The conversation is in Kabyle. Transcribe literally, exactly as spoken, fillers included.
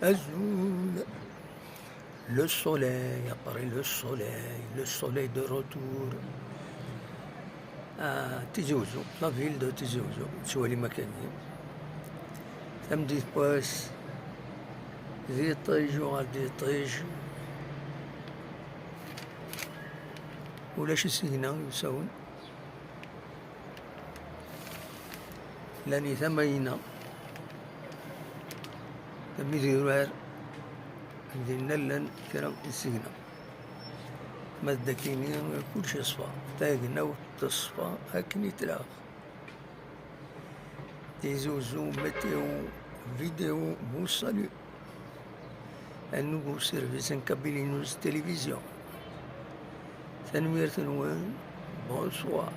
Azul. Le soleil, après le soleil, le soleil de retour. Ah, Tizi Ouzou, la ville de Tizi Ouzou. Tettwalim akkenni. Tameddit n wass, d iṭij uɣal d iṭij. Ulac isigna yusawen. Llan i tama-ina, tama idurar, dinna llan kra n tsigna. Ma d akini, kullec yeṣfa, tagnawt teṣfa akken i tlaq. Tizi Ouzou, météo, vidéo, vous salue. Un nouveau service en Kabylie News Télévision. Tanemmirt-nwen. Bonsoir.